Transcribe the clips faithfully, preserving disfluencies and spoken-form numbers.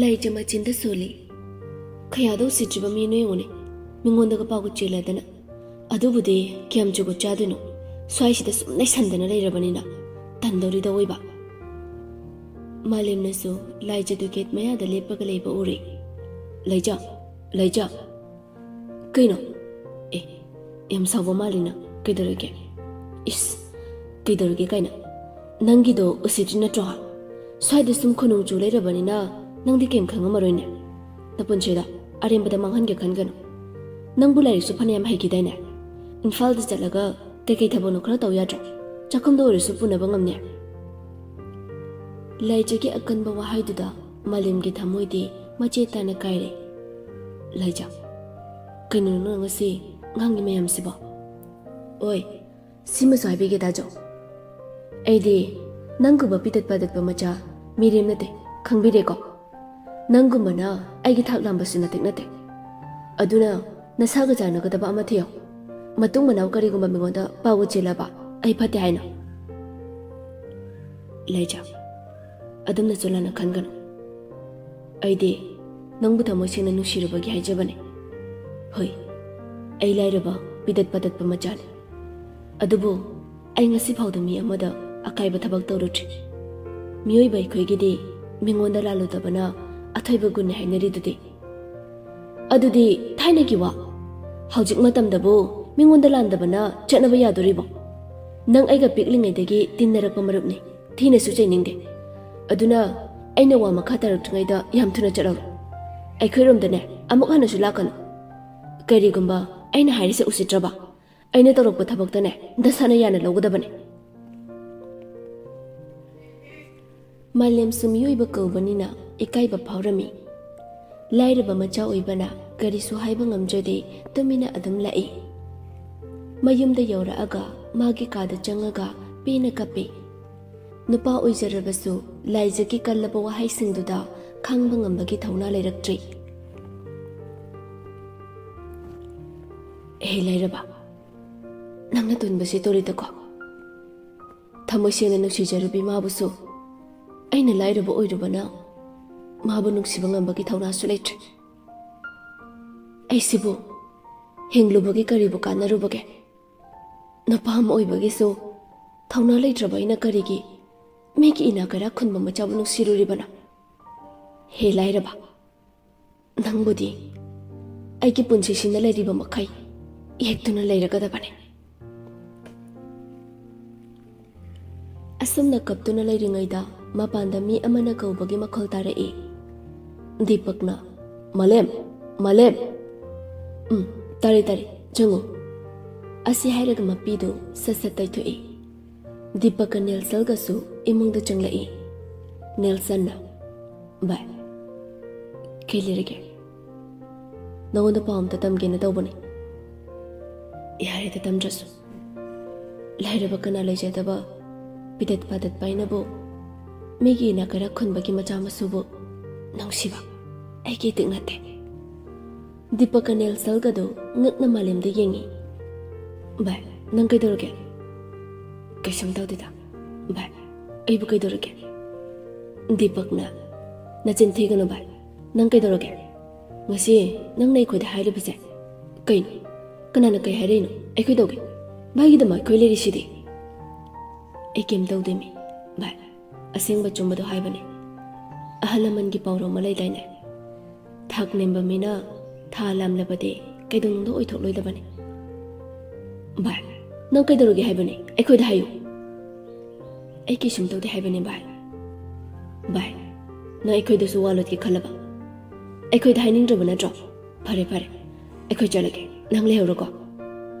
ꯂꯩꯆ ꯃꯆꯤꯟꯗ ꯁꯣꯜꯂꯤ꯫ ꯈꯌꯥꯗ ꯎꯁꯤꯠꯇ꯭ꯔꯤꯕ ꯃꯤꯅꯣ ꯌꯦꯡꯉꯨꯅꯦ, ꯃꯤꯉꯣꯟꯗꯒ ꯄꯥꯎꯒ ꯆꯦꯜꯂꯗꯅ꯫ ꯑꯗꯨꯕꯨꯗꯤ ꯀꯌꯥꯝ ꯖꯨꯒꯣꯠ ꯆꯥꯗꯣꯏꯅꯣ? ꯁ꯭ꯋꯥꯏꯁꯤꯗ ꯁꯨꯝ ꯂꯩꯁꯟꯗꯅ ꯂꯩꯔꯕꯅꯤꯅ ꯇꯟꯗꯧꯔꯤꯗ ꯑꯣꯏꯕ꯫ ꯃꯥꯂꯦꯝꯅꯁꯨ ꯂꯥꯏꯖꯗꯨ ꯒꯦꯠ ꯃꯌꯥꯗ ꯂꯦꯞꯄꯒ ꯂꯩꯕ ꯎꯔꯦ꯫ "ꯂꯩꯖ, ꯂꯩꯖ, ꯀꯩꯅꯣ? ꯑꯦ, ꯌꯥꯝ ꯁꯥꯎꯕ ꯃꯥꯜꯂꯤꯅ꯫ ꯀꯩꯗꯧꯔꯒꯦ? ꯏꯁ, ꯀꯩꯗꯧꯔꯒꯦ ꯀꯥꯏꯅ? ꯅꯪꯒꯤꯗꯣ ꯎꯁꯤꯠꯇ꯭ꯔꯤ ꯅꯠꯇ꯭ꯔꯣ? ꯁ꯭ꯋꯥꯏꯗ ꯁꯨꯝ ꯈꯨꯅꯨꯡ ꯆꯨ ꯂꯩꯔꯕꯅꯤꯅ ꯅꯪꯗꯤ ꯀꯩꯝ ꯈꯪꯉꯝꯃꯔꯣꯏꯅꯦ꯫ ꯅꯄꯨꯟꯁꯤꯗ ꯑꯔꯦꯝꯕꯗ ꯃꯥꯡꯍꯟꯒꯦ ꯈꯟꯒꯅꯨ꯫ ꯅꯪꯕꯨ ꯂꯥꯏꯔꯤꯛꯁꯨ ꯐꯅꯌꯥꯝ ꯍꯩꯈꯤꯗꯥꯏꯅꯦ? ꯏꯝꯐꯥꯜꯗ ꯆꯠꯂꯒ ꯀꯩꯀꯩ ꯊꯕꯛꯅꯣ ꯈꯔ ꯇꯧ ꯌꯥꯗ꯭ꯔꯣ? ꯆꯥꯛꯈꯨꯝꯗ ꯑꯣꯏꯔꯁꯨ ꯄꯨꯅꯕ ꯉꯝꯅꯤ꯫" ꯂꯥꯏꯖꯒꯤ ꯑꯀꯟꯕ ꯋꯥꯍꯩꯗꯨꯗ ꯃꯥꯂꯦꯝꯒꯤ ꯊꯃꯣꯏꯗꯤ ꯃꯆꯦꯠ ꯇꯥꯅ ꯀꯥꯏꯔꯦ꯫ "ꯂꯥꯏꯖ, ꯀꯩꯅꯣ ꯅꯪꯅ ꯉꯁꯤ ꯉꯥꯡꯉꯤ ꯃꯌꯥꯝꯁꯤꯕꯣ?" "ꯑꯣꯏ, ꯁꯤꯃꯁꯨ ꯍꯥꯏꯕꯤꯒꯦ ꯇꯥꯖꯧ꯫ ꯑꯩꯗꯤ ꯅꯪꯒꯨꯝꯕ ꯄꯤꯗꯠ ꯄꯥꯗꯠꯄ ꯃꯆꯥ ꯃꯤꯔꯦꯝ ꯅꯠꯇꯦ, ꯈꯪꯕꯤꯔꯦꯀꯣ? ꯅꯪꯒꯨꯝꯕꯅ ꯑꯩꯒꯤ ꯊꯥꯛ ꯂꯥꯝꯕꯁꯨ ꯅꯇꯤꯛ ꯅꯠꯇꯦ꯫ ꯑꯗꯨꯅ ꯅꯁꯥꯒ ꯆꯥꯟꯅꯒꯗꯕ ꯑꯃ ꯊꯤꯌꯣ꯫ ꯃꯇꯨꯡ ꯃꯅꯥꯎ ꯀꯔꯤꯒꯨꯝꯕ ꯃꯤꯉꯣꯟꯗ ꯄꯥꯎꯒ ꯆꯦꯜꯂꯕ ꯑꯩ ꯐꯠꯇꯦ ꯍꯥꯏꯅ?" "ꯂꯩꯖ, ꯑꯗꯨꯝꯅꯁꯨ ꯂꯥꯟꯅ ꯈꯟꯒꯅꯨ꯫ ꯑꯩꯗꯤ ꯅꯪꯕꯨ ꯊꯃꯣꯏ ꯁꯦꯡꯅ ꯅꯨꯡꯁꯤꯔꯨꯕꯒꯤ ꯍꯥꯏꯖꯕꯅꯤ꯫ ꯍꯣꯏ, ꯑꯩ ꯂꯥꯏꯔꯕ, ꯄꯤꯗꯠ ꯄꯥꯗꯠꯄ ꯃꯆꯥꯅꯤ꯫ ꯑꯗꯨꯕꯨ ꯑꯩ ꯉꯁꯤ ꯐꯥꯎꯗ ꯃꯤ ꯑꯃꯗ ꯑꯀꯥꯏꯕ ꯊꯕꯛ ꯇꯧꯔꯨꯗ꯭ꯔꯤ꯫ ꯃꯤꯑꯣꯏꯕ ꯑꯩꯈꯣꯏꯒꯤꯗꯤ ꯃꯤꯉꯣꯟꯗ ꯂꯥꯜꯂꯨꯗꯕꯅ ꯑꯊꯣꯏꯕ ꯒꯨꯟꯅꯤ ꯍꯥꯏꯅꯔꯤꯗꯨꯗꯤ꯫ ꯑꯗꯨꯗꯤ ꯊꯥꯏꯅꯒꯤ ꯋꯥ꯫ ꯍꯧꯖꯤꯛ ꯃꯇꯝꯗꯕꯨ ꯃꯤꯉꯣꯟꯗ ꯂꯥꯟꯗꯕꯅ ꯆꯠꯅꯕ ꯌꯥꯗꯣꯔꯤꯕꯣ? ꯅꯪ ꯑꯩꯒ ꯄꯤꯛꯂꯤꯉꯩꯗꯒꯤ ꯇꯤꯟꯅꯔꯛꯄ ꯃꯔꯨꯞꯅꯤ, ꯊꯤꯅꯁꯨ ꯆꯩꯅꯤꯡꯗꯦ꯫ ꯑꯗꯨꯅ ꯑꯩꯅ ꯋꯥ ꯃꯈꯥ ꯇꯥꯔꯛꯇ꯭ꯔꯤꯉꯩꯗ ꯌꯥꯝ ꯊꯨꯅ ꯆꯠꯂꯔꯣ꯫ ꯑꯩꯈꯣꯏꯔꯣꯝꯗꯅꯦ, ꯑꯃꯨꯛ ꯍꯟꯅꯁꯨ ꯂꯥꯛꯀꯅꯨ꯫ ꯀꯔꯤꯒꯨꯝꯕ ꯑꯩꯅ ꯍꯥꯏꯔꯤꯁꯦ ꯎꯁꯤꯠꯇ꯭ꯔꯕ, ꯑꯩꯅ ꯇꯧꯔꯛꯄ ꯊꯕꯛꯇꯅꯦ ꯗꯁꯥꯅ ꯌꯥꯅ ꯂꯧꯒꯗꯕꯅꯦ꯫" ꯃꯥꯂꯦꯝꯁꯨ ꯃꯤꯑꯣꯏꯕ ꯀꯧꯕꯅꯤꯅ ꯏꯀꯥꯏꯕ ꯐꯥꯎꯔꯝꯃꯤ꯫ ꯂꯥꯏꯔꯕ ꯃꯆꯥ ꯑꯣꯏꯕꯅ ꯀꯔꯤꯁꯨ ꯍꯥꯏꯕ ꯉꯝꯖꯗꯦ, ꯇꯨꯃꯤꯟꯅ ꯑꯗꯨꯝ ꯂꯥꯛꯏ꯫ ꯃꯌꯨꯝꯗ ꯌꯧꯔꯛꯑꯒ ꯃꯥꯒꯤ ꯀꯥꯗ ꯆꯪꯉꯒ ꯄꯦꯟꯅ ꯀꯞꯄꯤ꯫ ꯅꯨꯄꯥ ꯑꯣꯏꯖꯔꯕꯁꯨ ꯂꯥꯏꯖꯒꯤ ꯀꯜꯂꯕ ꯋꯥꯍꯩꯁꯤꯡꯗꯨꯗ ꯈꯥꯡꯕ ꯉꯝꯕꯒꯤ ꯊꯧꯅꯥ ꯂꯩꯔꯛꯇ꯭ꯔꯤ꯫ "ꯑꯦ ꯂꯥꯏꯔꯕ, ꯅꯪꯅ ꯇꯨꯟꯕꯁꯦ ꯇꯣꯔꯤꯗꯀꯣ꯫ ꯊꯃꯣꯏ ꯁꯦꯡꯅ ꯅꯨꯡꯁꯤꯖꯔꯨꯕꯤ ꯃꯥꯕꯨꯁꯨ ꯑꯩꯅ ꯂꯥꯏꯔꯕ ꯑꯣꯏꯔꯨꯕꯅ ꯃꯍꯥꯛꯄꯨ ꯅꯨꯡꯁꯤꯕ ꯉꯝꯕꯒꯤ ꯊꯧꯅꯥꯁꯨ ꯂꯩꯇ꯭ꯔꯦ꯫ ꯑꯩꯁꯤꯕꯨ ꯍꯤꯡꯂꯨꯕꯒꯤ ꯀꯔꯤꯕꯨ ꯀꯥꯟꯅꯔꯨꯕꯒꯦ? ꯅꯨꯄꯥ ꯑꯃ ꯑꯣꯏꯕꯒꯤꯁꯨ ꯊꯧꯅꯥ ꯂꯩꯇ꯭ꯔꯕ ꯑꯩꯅ ꯀꯔꯤꯒꯤ ꯃꯤꯒꯤ ꯏꯅꯥꯛ ꯀꯩꯔꯥꯛ ꯈꯨꯟꯕ ꯃꯆꯥꯕꯨ ꯅꯨꯡꯁꯤꯔꯨꯔꯤꯕꯅꯣ? ꯍꯦ ꯂꯥꯏꯔꯕ, ꯅꯪꯕꯨꯗꯤ ꯑꯩꯒꯤ ꯄꯨꯟꯁꯤꯁꯤꯅ ꯂꯩꯔꯤꯕ ꯃꯈꯩ ꯌꯦꯛꯇꯨꯅ ꯂꯩꯔꯒꯗꯕꯅꯤ꯫ ꯑꯁꯨꯝꯅ ꯀꯞꯇꯨꯅ ꯂꯩꯔꯤꯉꯩꯗ ꯃꯄꯥꯟꯗ ꯃꯤ ꯑꯃꯅ ꯀꯧꯕꯒꯤ ꯃꯈꯣꯜ ꯇꯥꯔꯛꯏ꯫ ꯗꯤꯄꯛꯅ, "ꯃꯥꯂꯦꯝ, ꯃꯥꯂꯦꯝ!" "ꯎꯝ, ꯇꯥꯔꯦ, ꯇꯥꯔꯦ, ꯆꯪꯉꯨ꯫" ꯑꯁꯤ ꯍꯥꯏꯔꯒ ꯃꯄꯤꯗꯨ ꯁꯠ ꯁꯠ ꯇꯩꯊꯣꯛꯏ꯫ ꯗꯤꯄꯛꯀ ꯅꯦꯜꯁꯟꯒꯁꯨ ꯏꯃꯨꯡꯗ ꯆꯪꯂꯛꯏ꯫ ꯅꯦꯜꯁꯟꯅ, "ꯚꯥꯏ, ꯀꯩ ꯂꯩꯔꯒꯦ? ꯅꯉꯣꯟꯗ ꯄꯥꯎ ꯑꯝꯇ ꯇꯝꯒꯦꯅ ꯇꯧꯕꯅꯤ꯫" "ꯌꯥꯔꯦꯗ ꯇꯝꯗ꯭ꯔꯁꯨ꯫ ꯂꯥꯏꯔꯕ ꯀꯅꯥ ꯂꯩꯖꯗꯕ ꯄꯤꯗꯠ ꯄꯥꯗꯠ ꯄꯥꯏꯅꯕꯨ ꯃꯤꯒꯤ ꯏꯅꯥꯛ ꯀꯩꯔꯥꯛ ꯈꯨꯟꯕꯒꯤ ꯃꯆꯥ ꯃꯁꯨꯕꯨ ꯅꯨꯡꯁꯤꯕ ꯑꯩꯒꯤ ꯏꯇꯤꯛ ꯅꯠꯇꯦ꯫" ꯗꯤꯄꯛꯀ ꯅꯦꯜꯁꯟꯒꯗꯨ ꯉꯛꯅ ꯃꯥꯂꯦꯝꯗ ꯌꯦꯡꯉꯤ꯫ "ꯚꯥꯏ, ꯅꯪ ꯀꯩꯗꯧꯔꯒꯦ?" "ꯀꯩꯁꯨꯝ ꯇꯧꯗꯦꯗ꯫ ꯚꯥꯏ, ꯑꯩꯕꯨ ꯀꯩꯗꯧꯔꯒꯦ?" ꯗꯤꯄꯛꯅ, "ꯅꯆꯤꯟ ꯊꯤꯒꯅꯨ ꯚꯥꯏ꯫ ꯅꯪ ꯀꯩꯗꯧꯔꯒꯦ? ꯉꯁꯤ ꯅꯪꯅ ꯑꯩꯈꯣꯏꯗ ꯍꯥꯏꯔꯤꯕꯁꯦ ꯀꯩꯅꯣ? ꯀꯅꯥꯅ ꯀꯩ ꯍꯥꯏꯔꯛꯏꯅꯣ? ꯑꯩ ꯀꯩꯗꯧꯒꯦ? ꯚꯥꯏꯒꯤꯗꯃꯛ ꯑꯩꯈꯣꯏ ꯂꯩꯔꯤꯁꯤꯗꯤ꯫" "ꯑꯩ ꯀꯩꯝ ꯇꯧꯗꯦꯃꯤ ꯚꯥꯏ꯫ ꯑꯁꯦꯡꯕ ꯑꯆꯨꯝꯕꯗꯣ ꯍꯥꯏꯕꯅꯦ꯫ ꯑꯍꯜ ꯂꯃꯟꯒꯤ ꯄꯥꯎꯔꯧ ꯑꯃ ꯂꯩꯗꯥꯏꯅꯦ? ꯊꯥꯛ ꯅꯦꯝꯕ ꯃꯤꯅ ꯊꯥ ꯂꯥꯝꯂꯕꯗꯤ ꯀꯩꯗꯧꯅꯨꯡꯗ ꯑꯣꯏꯊꯣꯛꯂꯣꯏꯗꯕꯅꯤ꯫" "ꯚꯥꯏ, ꯅꯪ ꯀꯩꯗꯧꯔꯒꯦ ꯍꯥꯏꯕꯅꯦ? ꯑꯩꯈꯣꯏꯗ ꯍꯥꯏꯌꯨ꯫" "ꯑꯩ ꯀꯩꯁꯨꯝ ꯇꯧꯗꯦ ꯍꯥꯏꯕꯅꯦ ꯚꯥꯏ꯫" "ꯚꯥꯏ, ꯅꯪ ꯑꯩꯈꯣꯏꯗꯁꯨ ꯋꯥ ꯂꯣꯠꯀꯦ ꯈꯜꯂꯕ? ꯑꯩꯈꯣꯏꯗ ꯍꯥꯏꯅꯤꯡꯗ꯭ꯔꯕ ꯅꯠꯇ꯭ꯔꯣ? ꯐꯔꯦ, ꯐꯔꯦ, ꯑꯩꯈꯣꯏ ꯆꯠꯂꯒꯦ, ꯅꯪ ꯂꯩꯍꯧꯔꯣꯀꯣ꯫"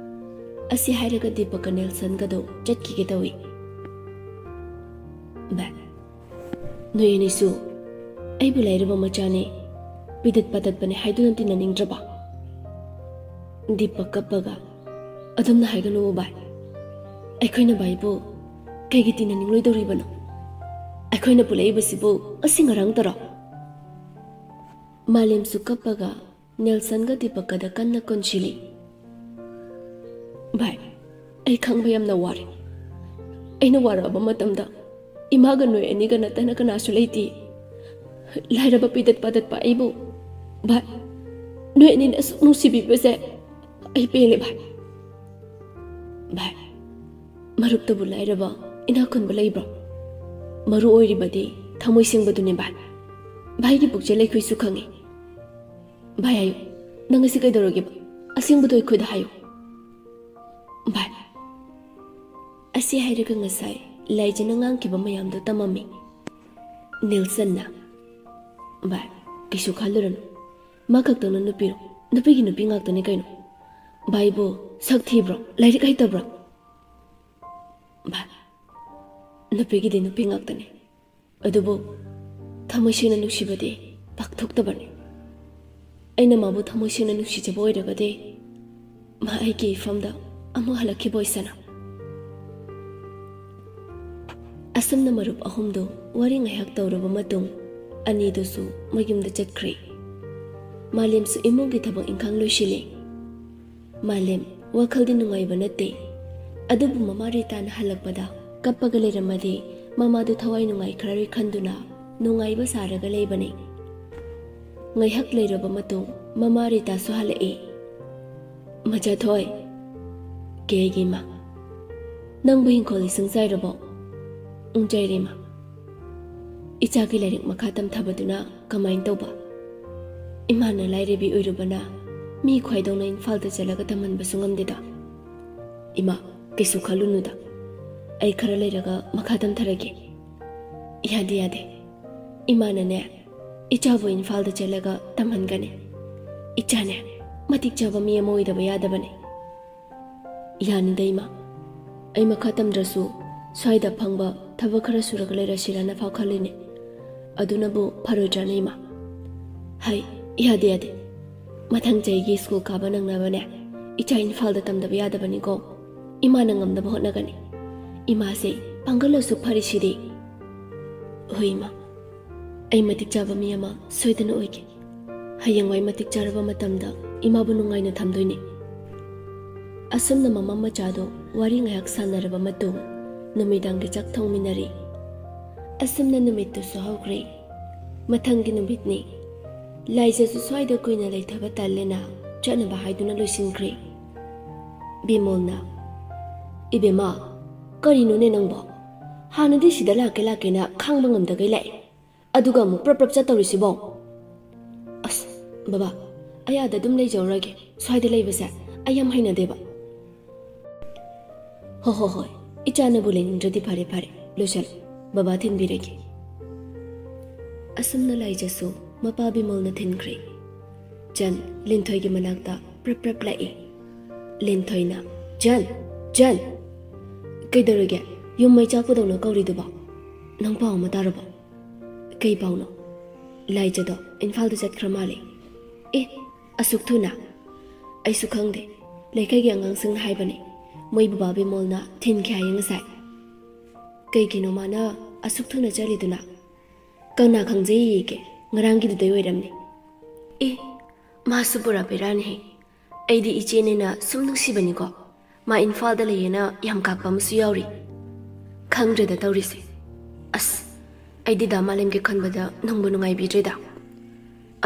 ꯑꯁꯤ ꯍꯥꯏꯔꯒ ꯗꯤꯄꯛꯀ ꯅꯦꯜꯁꯟꯒꯗꯣ ꯆꯠꯈꯤꯒꯦ ꯇꯧꯏ꯫ "ꯚꯥꯏ, ꯅꯣꯏ ꯑꯅꯤꯁꯨ ꯑꯩꯕꯨ ꯂꯥꯏꯔꯕ ꯃꯆꯥꯅꯤ, ꯄꯤꯗꯠ ꯄꯥꯗꯠꯄꯅꯤ ꯍꯥꯏꯗꯨꯅ ꯇꯤꯟꯅꯅꯤꯡꯗ꯭ꯔꯕ?" ꯗꯤꯄꯛ ꯀꯞꯄꯒ, "ꯑꯗꯨꯝꯅ ꯍꯥꯏꯒꯅꯨ ꯚꯥꯏ꯫ ꯑꯩꯈꯣꯏꯅ ꯚꯥꯏꯕꯨ ꯀꯩꯒꯤ ꯇꯤꯟꯅꯅꯤꯡꯂꯣꯏꯗꯧꯔꯤꯕꯅꯣ? ꯑꯩꯈꯣꯏꯅ ꯄꯨꯜꯂꯛꯏꯕꯁꯤꯕꯨ ꯉꯁꯤ ꯉꯔꯥꯡꯇꯔꯣ?" ꯃꯥꯂꯦꯝꯁꯨ ꯀꯞꯄꯒ ꯅꯦꯜꯁꯟꯒ ꯗꯤꯄꯛꯀꯗ ꯀꯟꯅ ꯀꯣꯟꯁꯤꯜꯂꯤ꯫ "ꯚꯥꯏ, ꯑꯩ ꯈꯪꯕ ꯌꯥꯝꯅ ꯋꯥꯔꯦ꯫ ꯑꯩꯅ ꯋꯥꯔꯛꯑꯕ ꯃꯇꯝꯗ ꯏꯃꯥꯒ ꯅꯣꯏ ꯑꯅꯤꯒ ꯅꯠꯇꯅ ꯀꯅꯥꯁꯨ ꯂꯩꯇꯦ꯫ ꯂꯥꯏꯔꯕ ꯄꯤꯗꯠ ꯄꯥꯗꯠꯄ ꯑꯩꯕꯨ꯫ ꯚꯥꯏ, ꯅꯣꯏ ꯑꯅꯤꯅ ꯑꯁꯨꯛ ꯅꯨꯡꯁꯤꯕꯤꯕꯁꯦ ꯑꯩ ꯄꯦꯜꯂꯦ ꯚꯥꯏ꯫ ꯚꯥꯏ, ꯃꯔꯨꯞꯇꯕꯨ ꯂꯥꯏꯔꯕ ꯏꯅꯥꯛ ꯈꯨꯟꯕ ꯂꯩꯕ꯭ꯔꯣ? ꯃꯔꯨ ꯑꯣꯏꯔꯤꯕꯗꯤ ꯊꯃꯣꯏ ꯁꯦꯡꯕꯗꯨꯅꯤ ꯚꯥꯏ꯫ ꯚꯥꯏꯒꯤ ꯄꯨꯛꯆꯦꯜ ꯑꯩꯈꯣꯏꯁꯨ ꯈꯪꯉꯤ꯫ ꯚꯥꯏ ꯍꯥꯏꯌꯨ, ꯅꯪ ꯉꯁꯤ ꯀꯩꯗꯧꯔꯒꯦꯕ? ꯑꯁꯦꯡꯕꯗꯣ ꯑꯩꯈꯣꯏꯗ ꯍꯥꯏꯌꯨ꯫ ꯚꯥꯏ, ꯑꯁꯤ ꯍꯥꯏꯔꯒ ꯉꯁꯥꯏ ꯂꯥꯏꯖꯅ ꯉꯥꯡꯈꯤꯕ ꯃꯌꯥꯝꯗꯣ ꯇꯝꯃꯝꯃꯤ ꯅꯦꯜꯁꯟꯅ꯫ ꯚꯥꯏ, ꯀꯩꯁꯨ ꯈꯜꯂꯨꯔꯅꯨ꯫ ꯃꯥ ꯈꯛꯇꯪꯅ ꯅꯨꯄꯤꯔꯣ? ꯅꯨꯄꯤꯒꯤ ꯅꯨꯄꯤ ꯉꯥꯛꯇꯅꯤ ꯀꯩꯅꯣ꯫ ꯚꯥꯏꯕꯨ ꯁꯛ ꯊꯤꯕ꯭ꯔꯣ? ꯂꯥꯏꯔꯤꯛ ꯍꯩꯇꯕ꯭ꯔꯣ? ꯚꯥꯏ, ꯅꯨꯄꯤꯒꯤꯗꯤ ꯅꯨꯄꯤ ꯉꯥꯛꯇꯅꯤ꯫ ꯑꯗꯨꯕꯨ ꯊꯃꯣꯏ ꯁꯦꯡꯅ ꯅꯨꯡꯁꯤꯕꯗꯤ ꯄꯥꯛꯊꯣꯛꯇꯕꯅꯤ꯫ ꯑꯩꯅ ꯃꯥꯕꯨ ꯊꯃꯣꯏ ꯁꯦꯡꯅ ꯅꯨꯡꯁꯤꯖꯕ ꯑꯣꯏꯔꯒꯗꯤ ꯃꯥ ꯑꯩꯒꯤ ꯏꯐꯝꯗ ꯑꯃꯨꯛ ꯍꯜꯂꯛꯈꯤꯕ ꯑꯣꯏꯁꯅꯨ꯫ ꯑꯁꯨꯝꯅ ꯃꯔꯨꯞ ꯑꯍꯨꯝꯗꯨ ꯋꯥꯔꯤ ꯉꯥꯏꯍꯥꯛ ꯇꯧꯔꯕ ꯃꯇꯨꯡ ꯑꯅꯤꯗꯨꯁꯨ ꯃꯌꯨꯝꯗ ꯆꯠꯈ꯭ꯔꯦ꯫ ꯃꯥꯂꯦꯝꯁꯨ ꯏꯃꯨꯡꯒꯤ ꯊꯕꯛ ꯏꯪꯈꯥꯡ ꯂꯣꯏꯁꯤꯜꯂꯤ꯫ ꯃꯥꯂꯦꯝ ꯋꯥꯈꯜꯗꯤ ꯅꯨꯡꯉꯥꯏꯕ ꯅꯠꯇꯦ, ꯑꯗꯨꯕꯨ ꯃꯃꯥ ꯔꯤꯇꯥꯅ ꯍꯜꯂꯛꯄꯗ ꯀꯞꯄꯒ ꯂꯩꯔꯝꯃꯗꯤ ꯃꯃꯥꯗꯨ ꯊꯋꯥꯏ ꯅꯨꯡꯉꯥꯏꯈ꯭ꯔꯔꯣꯏ ꯈꯟꯗꯨꯅ ꯅꯨꯡꯉꯥꯏꯕ ꯁꯥꯔꯒ ꯂꯩꯕꯅꯤ꯫ ꯉꯥꯏꯍꯥꯛ ꯂꯩꯔꯕ ꯃꯇꯨꯡ ꯃꯃꯥ ꯔꯤꯇꯥꯁꯨ ꯍꯜꯂꯛꯏ꯫ "ꯃꯆꯥꯊꯣꯏ, ꯀꯩꯒꯤ ꯏꯃꯥ? ꯅꯪꯕꯨ ꯏꯪꯈꯣꯜ ꯏꯁꯤꯡ ꯆꯥꯏꯔꯕꯣ?" "ꯎꯝ, ꯆꯥꯏꯔꯦ ꯏꯃꯥ꯫ ꯏꯆꯥꯒꯤ ꯂꯥꯏꯔꯤꯛ ꯃꯈꯥ ꯇꯝꯊꯕꯗꯨꯅ ꯀꯃꯥꯏꯅ ꯇꯧꯕ? ꯏꯃꯥꯅ ꯂꯥꯏꯔꯕꯤ ꯑꯣꯏꯔꯨꯕꯅ ꯃꯤ ꯈ꯭ꯋꯥꯏꯗꯧꯅ ꯏꯝꯐꯥꯜꯗ ꯆꯠꯂꯒ ꯇꯝꯍꯟꯕꯁꯨ ꯉꯝꯗꯦꯗ꯫" "ꯏꯃꯥ, ꯀꯩꯁꯨ ꯈꯜꯂꯨꯅꯨꯗ꯫ ꯑꯩ ꯈꯔ ꯂꯩꯔꯒ ꯃꯈꯥ ꯇꯝꯊꯔꯒꯦ꯫" "ꯌꯥꯗꯦ, ꯌꯥꯗꯦ꯫ ꯏꯃꯥꯅꯅꯦ, ꯏꯆꯥꯕꯨ ꯏꯝꯐꯥꯜꯗ ꯆꯠꯂꯒ ꯇꯝꯍꯟꯒꯅꯤ꯫ ꯏꯆꯥꯅꯦ, ꯃꯇꯤꯛ ꯆꯥꯕ ꯃꯤ ꯑꯃ ꯑꯣꯏꯗꯕ ꯌꯥꯗꯕꯅꯤ꯫" "ꯌꯥꯅꯤꯗ ꯏꯃꯥ, ꯑꯩ ꯃꯈꯥ ꯇꯝꯗ꯭ꯔꯁꯨ ꯁ꯭ꯋꯥꯏꯗ ꯐꯪꯕ ꯊꯕꯛ ꯈꯔ ꯁꯨꯔꯒ ꯂꯩꯔꯁꯤꯔꯅ ꯐꯥꯎ ꯈꯜꯂꯤꯅꯦ꯫ ꯑꯗꯨꯅꯕꯨ ꯐꯔꯣꯏꯗ꯭ꯔꯅꯦ ꯏꯃꯥ?" "ꯍꯩ, ꯌꯥꯗꯦ, ꯌꯥꯗꯦ꯫ ꯃꯊꯪ ꯆꯍꯤꯒꯤ ꯁ꯭ꯀꯨꯜ ꯀꯥꯕ ꯅꯪꯅꯕꯅꯦ, ꯏꯆꯥ ꯏꯝꯐꯥꯜꯗ ꯇꯝꯗꯕ ꯌꯥꯗꯕꯅꯤꯀꯣ꯫ ꯏꯃꯥꯅ ꯉꯝꯅꯕ ꯍꯣꯠꯅꯒꯅꯤ꯫ ꯏꯃꯥꯁꯦ ꯄꯥꯡꯒꯜ ꯑꯁꯨꯛ ꯐꯔꯤꯁꯤꯗꯤ꯫" "ꯍꯣꯏ ꯏꯃꯥ, ꯑꯩ ꯃꯇꯤꯛ ꯆꯥꯕ ꯃꯤ ꯑꯃ ꯁꯣꯏꯗꯅ ꯑꯣꯏꯒꯦ꯫ ꯍꯌꯦꯡꯋꯥꯏ ꯃꯇꯤꯛ ꯆꯥꯔꯕ ꯃꯇꯝꯗ ꯏꯃꯥꯕꯨ ꯅꯨꯡꯉꯥꯏꯅ ꯊꯝꯗꯣꯏꯅꯤ꯫" ꯑꯁꯨꯝꯅ ꯃꯃꯥ ꯃꯆꯥꯗꯣ ꯋꯥꯔꯤ ꯉꯥꯏꯍꯥꯛ ꯁꯥꯟꯅꯔꯕ ꯃꯇꯨꯡ ꯅꯨꯃꯤꯗꯥꯡꯒꯤ ꯆꯥꯛ ꯊꯣꯡꯃꯤꯟꯅꯔꯤ꯫ ꯑꯁꯨꯝꯅ ꯅꯨꯃꯤꯠꯇꯨꯁꯨ ꯍꯧꯈ꯭ꯔꯦ꯫ ꯃꯊꯪꯒꯤ ꯅꯨꯃꯤꯠꯅꯤ꯫ ꯂꯥꯏꯖꯁꯨ ꯁ꯭ꯋꯥꯏꯗ ꯀꯨꯏꯅ ꯂꯩꯊꯕ ꯇꯜꯂꯦꯅ ꯆꯠꯅꯕ ꯍꯥꯏꯗꯨꯅ ꯂꯣꯏꯁꯤꯟꯈ꯭ꯔꯦ꯫ ꯕꯤꯃꯣꯜꯅ, "ꯏꯕꯦꯝꯃ, ꯀꯔꯤꯅꯣꯅꯦ ꯅꯪꯕꯣ? ꯍꯥꯟꯅꯗꯤ ꯁꯤꯗ ꯂꯥꯛꯀꯦ ꯂꯥꯛꯀꯦꯅ ꯈꯥꯡꯕ ꯉꯝꯗꯈꯩ ꯂꯥꯛꯑꯦ, ꯑꯗꯨꯒ ꯑꯃꯨꯛ ꯄ꯭ꯔꯞ ꯄ꯭ꯔꯞ ꯆꯠꯇꯧꯔꯤꯁꯤꯕꯣ?" "ꯑꯁ, ꯕꯕꯥ, ꯑꯩ ꯑꯥꯗ ꯑꯗꯨꯝ ꯂꯩꯖꯧꯔꯒꯦ, ꯁ꯭ꯋꯥꯏꯗ ꯂꯩꯕꯁꯦ ꯑꯩ ꯌꯥꯝ ꯍꯩꯅꯗꯦꯕ꯫" "ꯍꯣ ꯍꯣ ꯍꯣꯏ, ꯏꯆꯥꯅꯕꯨ ꯂꯩꯅꯤꯡꯗ꯭ꯔꯗꯤ ꯐꯔꯦ ꯐꯔꯦ, ꯂꯣꯏꯁꯜꯂꯨ, ꯕꯕꯥ ꯊꯤꯟꯕꯤꯔꯒꯦ꯫" ꯑꯁꯨꯝꯅ ꯂꯥꯏꯖꯁꯨ ꯃꯄꯥ ꯕꯤꯃꯣꯜꯅ ꯊꯤꯟꯈ꯭ꯔꯦ꯫ ꯆꯟ ꯂꯤꯟꯊꯣꯏꯒꯤ ꯃꯅꯥꯛꯇ ꯄ꯭ꯔꯞ ꯄ꯭ꯔꯞ ꯂꯥꯛꯏ꯫ ꯂꯤꯟꯊꯣꯏꯅ, "ꯆꯟ! ꯆꯟ!" "ꯀꯩꯗꯧꯔꯒꯦ? ꯌꯨꯝ ꯃꯩ ꯆꯥꯛꯄꯗꯧꯅ ꯀꯧꯔꯤꯗꯨꯕꯣ? ꯅꯪ ꯄꯥꯎ ꯑꯃ ꯇꯥꯔꯕꯣ?" "ꯀꯩ ꯄꯥꯎꯅꯣ?" "ꯂꯥꯏꯖꯗꯣ ꯏꯝꯐꯥꯜꯗ ꯆꯠꯈ꯭ꯔ ꯃꯥꯜꯂꯦ꯫" "ꯑꯦ, ꯑꯁꯨꯛ ꯊꯨꯅ?" "ꯑꯩꯁꯨ ꯈꯪꯗꯦ, ꯂꯩꯀꯥꯏꯒꯤ ꯑꯉꯥꯡꯁꯤꯡꯅ ꯍꯥꯏꯕꯅꯦ, ꯃꯣꯏ ꯕꯕꯥ ꯕꯤꯃꯣꯜꯅ ꯊꯤꯟꯈꯤ ꯍꯥꯏꯌꯦ ꯉꯁꯥꯏ꯫" "ꯀꯩꯒꯤꯅꯣ ꯃꯥꯅ ꯑꯁꯨꯛ ꯊꯨꯅ ꯆꯠꯂꯤꯗꯨꯅ? ꯀꯅꯥ ꯈꯪꯖꯩꯌꯦꯒꯦ, ꯉꯔꯥꯡꯒꯤꯗꯨꯗꯩ ꯑꯣꯏꯔꯝꯅꯤ꯫" "ꯑꯦ, ꯃꯥꯁꯨ ꯄꯨꯔꯥ ꯕꯦꯔꯥꯅꯤꯍꯦ꯫ ꯑꯩꯗꯤ ꯏꯆꯦꯅꯦꯅ ꯁꯨꯝ ꯅꯨꯡꯁꯤꯕꯅꯤꯀꯣ, ꯃꯥ ꯏꯝꯐꯥꯜꯗ ꯂꯩꯌꯦꯅ ꯌꯥꯝ ꯀꯥꯛꯄ ꯑꯃꯁꯨ ꯌꯥꯎꯔꯤ꯫ ꯈꯪꯗ꯭ꯔꯦꯗ ꯇꯧꯔꯤꯁꯦ꯫ ꯑꯁ, ꯑꯩꯗꯤ ꯗꯥ ꯃꯥꯂꯦꯝꯒꯤ ꯈꯟꯕꯗ ꯅꯨꯡꯕꯨ ꯅꯨꯡꯉꯥꯏꯕꯤꯗ꯭ꯔꯦꯗ꯫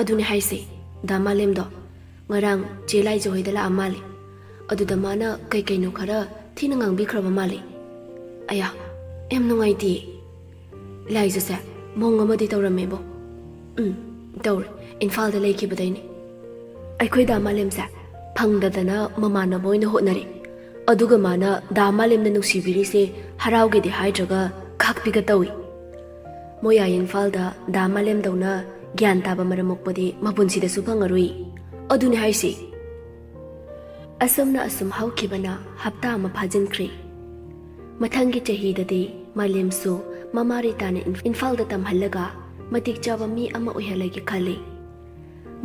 ꯑꯗꯨꯅꯦ ꯍꯥꯏꯁꯦ, ꯗꯥ ꯃꯥꯂꯦꯝꯗꯣ ꯉꯔꯥꯡ ꯆꯦ ꯂꯥꯏꯖ ꯍꯣꯏꯗ ꯂꯥꯛꯑ ꯃꯥꯜꯂꯦ꯫ ꯑꯗꯨꯗ ꯃꯥꯅ ꯀꯩ ꯀꯩꯅꯣ ꯈꯔ ꯊꯤꯅ ꯉꯥꯡꯕꯤꯈ꯭ꯔꯕ ꯃꯥꯜꯂꯦ꯫ ꯑꯌꯥ, ꯌꯥꯝ ꯅꯨꯡꯉꯥꯏꯇꯦ꯫ ꯂꯥꯏꯖꯁꯦ ꯃꯑꯣꯡ ꯑꯃꯗꯤ ꯇꯧꯔꯝꯃꯦꯕꯣ꯫" "ꯎꯝ, ꯇꯧꯔꯦ꯫ ꯏꯝꯐꯥꯜꯗ ꯂꯩꯈꯤꯕꯗꯩꯅꯦ꯫ ꯑꯩꯈꯣꯏ ꯗꯥ ꯃꯥꯂꯦꯝꯁꯦ ꯐꯪꯗꯗꯅ ꯃꯃꯥꯟꯅꯕ ꯑꯣꯏꯅ ꯍꯣꯠꯅꯔꯦ꯫ ꯑꯗꯨꯒ ꯃꯥꯅ ꯗꯥ ꯃꯥꯂꯦꯝꯅ ꯅꯨꯡꯁꯤꯕꯤꯔꯤꯁꯦ ꯍꯔꯥꯎꯒꯦꯗꯤ ꯍꯥꯏꯗ꯭ꯔꯒ ꯈꯥꯛꯄꯤꯒ ꯇꯧꯏ꯫ ꯃꯣꯏ ꯑꯥ ꯏꯝꯐꯥꯜꯗ ꯗꯥ ꯃꯥꯂꯦꯝꯗꯧꯅ ꯒ꯭ꯌꯥꯟ ꯇꯥꯕ ꯃꯔꯝ ꯃꯣꯛꯄꯗꯤ ꯃꯄꯨꯟꯁꯤꯗꯁꯨ ꯐꯪꯉꯔꯣꯏ꯫ ꯑꯗꯨꯅꯦ ꯍꯥꯏꯁꯦ꯫" ꯑꯁꯨꯝꯅ ꯑꯁꯨꯝ ꯍꯧꯈꯤꯕꯅ ꯍꯞꯇꯥ ꯑꯃ ꯐꯥꯖꯤꯟꯈ꯭ꯔꯦ꯫ ꯃꯊꯪꯒꯤ ꯆꯍꯤꯗꯗꯤ ꯃꯥꯂꯦꯝꯁꯨ ꯃꯃꯥ ꯔꯤꯇꯥꯅ ꯏꯝ-, ꯏꯝꯐꯥꯜꯗ ꯇꯝꯍꯜꯂꯒ ꯃꯇꯤꯛ ꯆꯥꯕ ꯃꯤ ꯑꯃ ꯑꯣꯏꯍꯜꯂꯒꯦ ꯈꯜꯂꯤ꯫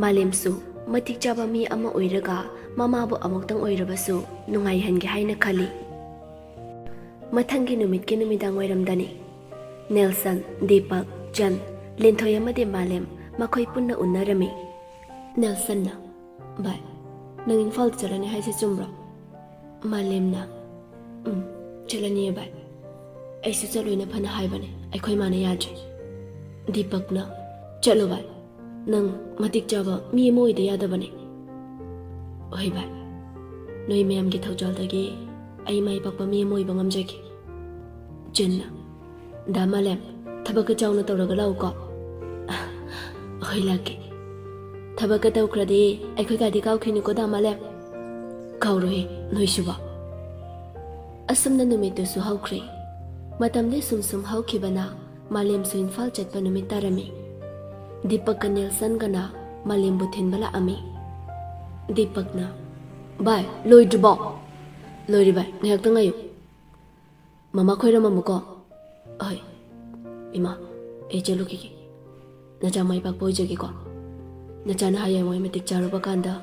ꯃꯥꯂꯦꯝꯁꯨ ꯃꯇꯤꯛ ꯆꯥꯕ ꯃꯤ ꯑꯃ ꯑꯣꯏꯔꯒ ꯃꯃꯥꯕꯨ ꯑꯃꯨꯛꯇꯪ ꯑꯣꯏꯔꯕꯁꯨ ꯅꯨꯡꯉꯥꯏꯍꯟꯒꯦ ꯍꯥꯏꯅ ꯈꯜꯂꯤ꯫ ꯃꯊꯪꯒꯤ ꯅꯨꯃꯤꯠꯀꯤ ꯅꯨꯃꯤꯗꯥꯡ ꯋꯥꯏꯔꯝꯗꯅꯤ꯫ ꯅꯦꯜꯁꯟ, ꯗꯤꯄꯛ, ꯆꯟ, ꯂꯤꯟꯊꯣꯏ ꯑꯃꯗꯤ ꯃꯥꯂꯦꯝ ꯃꯈꯣꯏ ꯄꯨꯟꯅ ꯎꯅꯔꯝꯃꯤ꯫ ꯅꯦꯜꯁꯟꯅ, "ꯚꯥꯏ, ꯅꯪ ꯏꯝꯐꯥꯜꯗ ꯆꯠꯂꯅꯤ ꯍꯥꯏꯁꯦ ꯆꯨꯝꯕ꯭ꯔꯣ?" ꯃꯥꯂꯦꯝꯅ, "ꯎꯝ, ꯆꯠꯂꯅꯤꯌꯦ ꯚꯥꯏ꯫ ꯑꯩꯁꯨ ꯆꯠꯂꯣꯏꯅ ꯐꯅ ꯍꯥꯏꯕꯅꯦ, ꯑꯩꯈꯣꯏ ꯃꯥꯅ ꯌꯥꯗ꯭ꯔꯦ꯫" ꯗꯤꯄꯛꯅ, ꯆꯠꯂꯣ ꯚꯥꯏ, ꯅꯪ ꯃꯇꯤꯛ ꯆꯥꯕ ꯃꯤ ꯑꯃ ꯑꯣꯏꯗ ꯌꯥꯗꯕꯅꯦ꯫ ꯍꯣꯏ ꯚꯥꯏ, ꯅꯣꯏ ꯃꯌꯥꯝꯒꯤ ꯊꯧꯖꯥꯜꯗꯒꯤ ꯑꯩ ꯃꯥꯏ ꯄꯥꯛꯄ ꯃꯤ ꯑꯃ ꯑꯣꯏꯕ ꯉꯝꯖꯒꯦ꯫ ꯆꯤꯟꯅ, "ꯗꯥ ꯃꯥꯂꯦꯝ, ꯊꯕꯛꯀ ꯆꯥꯎꯅ ꯇꯧꯔꯒ ꯂꯥꯛꯎꯀꯣ꯫" "ꯍꯣꯏ, ꯂꯥꯛꯀꯦ꯫ ꯊꯕꯛꯀ ꯇꯧꯈ꯭ꯔꯗꯤ ꯑꯩꯈꯣꯏ ꯒꯥꯗꯤ ꯀꯥꯎꯈꯤꯅꯤꯀꯣ, ꯗꯥ ꯃꯥꯂꯦꯝ꯫" "ꯀꯥꯎꯔꯣꯏ, ꯅꯣꯏꯁꯨꯕ꯫" ꯑꯁꯨꯝꯅ ꯅꯨꯃꯤꯠꯇꯨꯁꯨ ꯍꯧꯈ꯭ꯔꯦ꯫ ꯃꯇꯝꯗꯤ ꯁꯨꯝ ꯁꯨꯝ ꯍꯧꯈꯤꯕꯅ ꯃꯥꯂꯦꯝꯁꯨ ꯏꯝꯐꯥꯜ ꯆꯠꯄ ꯅꯨꯃꯤꯠ ꯇꯥꯔꯝꯃꯤ꯫ ꯗꯤꯄꯛꯀ ꯅꯦꯜꯁꯟꯒꯅ ꯃꯥꯂꯦꯝꯕꯨ ꯊꯤꯟꯕ ꯂꯥꯛꯑꯝꯃꯤ꯫ ꯗꯤꯄꯛꯅ, "ꯚꯥꯏ, ꯂꯣꯏꯗ꯭ꯔꯤꯕꯣ?" "ꯂꯣꯏꯔꯦ ꯚꯥꯏ, ꯉꯥꯏꯍꯥꯛꯇꯪ ꯉꯥꯏꯌꯨ꯫" "ꯃꯃꯥ ꯈꯣꯏꯔꯝꯃꯝꯃꯨꯀꯣ꯫" "ꯍꯣꯏ ꯏꯃꯥ, ꯑꯩ ꯆꯠꯂꯨꯈꯤꯒꯦ꯫ ꯅꯆꯥ ꯃꯥꯏ ꯄꯥꯛꯄ ꯑꯣꯏꯖꯒꯦꯀꯣ꯫ ꯅꯆꯥꯅ ꯍꯌꯦꯡꯋꯥꯏ ꯃꯇꯤꯛ ꯆꯥꯔꯨꯕ ꯀꯥꯟꯗ